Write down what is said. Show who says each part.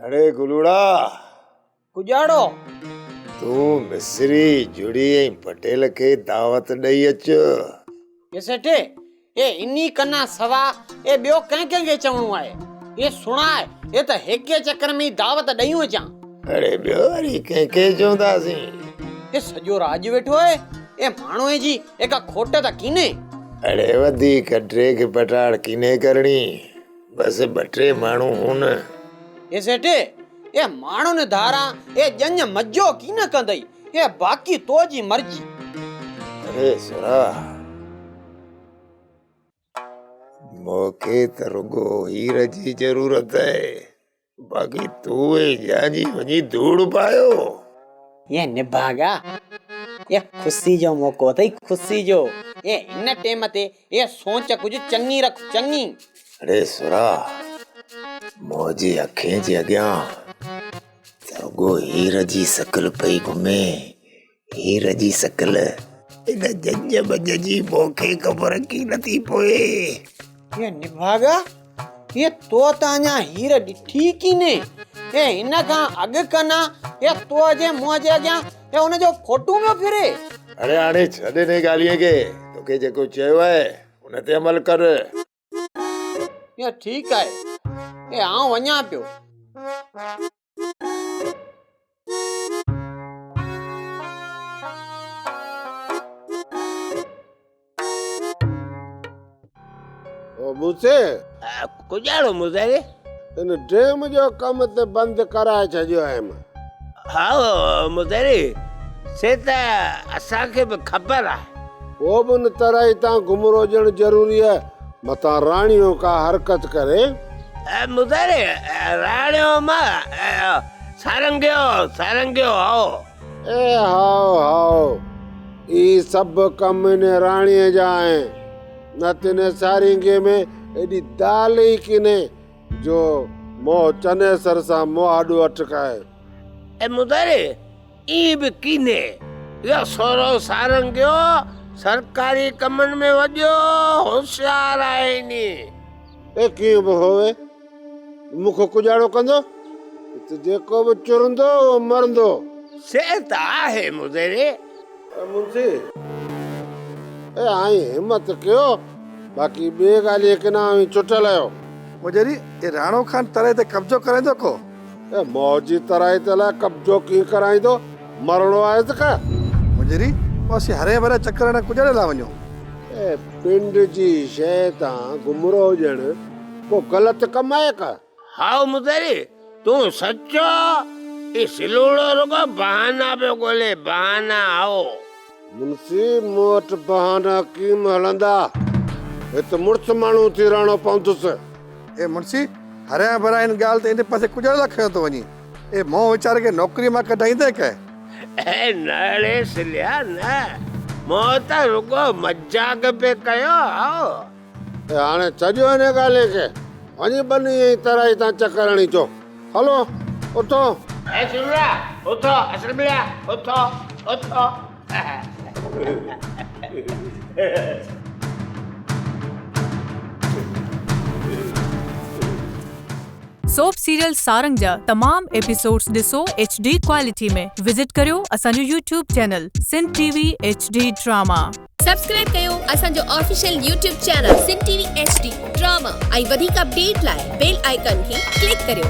Speaker 1: اڙي گلوڙا!
Speaker 2: ڪڄاڙو!
Speaker 1: تون مصري، جڙي ۽ پٽيل کي دعوت ڏئي اچ.
Speaker 2: اي سيٺ، اي انهي ڪنا سوا اي ٻيو ڪنهن ڪنهن کي چوڻو آهي؟ اي سڻاء، اي ته هيڪي چڪر ۾ ئي دعوت ڏيون اچان.
Speaker 1: اڙي ٻيو وري ڪنهن کي چونداسين؟
Speaker 2: اي سڄو راڄ ويٺو آهي، اي ماڻهوء جي اي ڪا کوٽ ته ڪينهي.
Speaker 1: اڙي وڌيڪ ڊيگهه پٽاڙ ڪينهي ڪرڻي، بس ٻه ٽي ماڻهو هون.
Speaker 2: اي سيٺ، اي ماڻهن ڌاران اي ڄڃ مجو ڪينه ڪندئي، اي باقي تو جي مرضي.
Speaker 1: اڙي سرا، مونکي ته رڳو هير جي ضرورت آهي، باقي تون ۽ ڄاڃي وڃي ڌوڙ پايو.
Speaker 2: اي نڀاڳا، اي خوشي جو موقعو اٿئي، خوشي جو. اي هن ٽيم تي اي سوچ ڪجهه چڱي رک، چڱي.
Speaker 1: اڙي سرا، منهنجي اکين جي اڳيان ته رڳو هير جي شڪل پئي گهمي، هير جي شڪل. ان ڄڃ ٻڃ جي مون کي خبر ڪين ٿي پوي.
Speaker 2: اي نڀاڳا، اي تو ته اڃا هير ڏٺي ڪينهي. اي هن کان اڳ ڪنا اي تو جي منهن جي اڳيان اي ان جو فوٽو پيو ڦري.
Speaker 1: اڙي هاڻي ڇڏ انهي ڳالهيء کي، توکي جيڪو چيو آهي ان تي عمل ڪر.
Speaker 2: اي ٺيڪ آهي، اي آئون وڃان پيو.
Speaker 3: او موسي!
Speaker 4: ڪڄاڙو مظاهري؟
Speaker 3: ان ڊيم جو ڪم ته بند ڪرائي ڇڏيو آهيم.
Speaker 4: ها مظاهري، سي ته اسان کي به خبر آهي.
Speaker 3: پوء به ان ترائي تان گهمرو ڏيڻ ضروري آهي، متان راڻيو ڪا حرڪت ڪري.
Speaker 4: مظاهري، راڻيو مان سارنگيو، سارنگيو هائو.
Speaker 3: اي هائو هائو، اي سڀ ڪم ان راڻيء جا آهن. نه ته ان سارنگي ۾ ايڏي دال ئي ڪينهي جو منهن چنيسر سان مهاڏو اٽڪائي.
Speaker 4: اي مظاهري، ائين به ڪينهي. اهو سورو سارنگيو سرڪاري ڪمن ۾ وڏو هوشيار آهي ني.
Speaker 3: اي ڪيئن به هووي، مون کي ڪڄاڙو ڪندو؟ هت جيڪو به چرندو اهو مرندو.
Speaker 4: سي ته آهي مزيري.
Speaker 3: اي منشي! اي آئين همت ڪيو، باقي ٻي ڳالهيء ڪنا اوهين چٽيل آهيو.
Speaker 5: مزيري، اي راڻو خان تري تي قبضو ڪرائيندو ڪو؟
Speaker 3: اي موجي ترائي تي الائي قبضو ڪيئن ڪرائيندو، مرڻو آهيس ڪا؟
Speaker 5: مجري، پوء اسين هرين ڀرين چڪر هڻڻ ڪجهڙي لاء وڃون؟
Speaker 3: اي پنڊ جي شيء تان گمرو هجڻ ڪو غلط ڪم آهي ڪا؟
Speaker 4: هائو مجري، تون سچو، اي سلوڙو رڳو بهانا پيو ڳولي، بهانا، هائو.
Speaker 3: منشي، مون وٽ بهانا ڪيم هلندا، هت مڙس ماڻهو ٿي رهڻو پوندس.
Speaker 5: اي منشي، هريان ڀريان هن ڳالهه تي ان پاسي ڪجهڙ لاء کنيو ٿو وڃين؟ اي مون ويچاري کي نوڪريء مان ڪڍائيندين ڪنهن؟
Speaker 4: اي نه اڙي سليا نه، مون ته رڳو مذاق پئي ڪيو، هائو.
Speaker 3: اي هاڻي ڇڏيو هن ڳالهين کي، وڃي ٻني ۽ ترائي تان چڪر هڻي اچو. هلو، اٿو.
Speaker 4: اي سليا، اٿو، سليا، اٿو، اٿو.
Speaker 6: سوپ سيريل سارنگ جا تمام ايپيسوڊز ڏسو ايڇ ڊي ڪوالٽي ۾ وزٽ ڪريو اسان جو YouTube channel Sindh T V H D drama.
Speaker 7: Subscribe ڪيو اسان جو official YouTube channel Sindh T V H D drama ۽ وڌيڪ اپڊيٽ لاء بيل آئيڪان کي ڪلڪ ڪريو.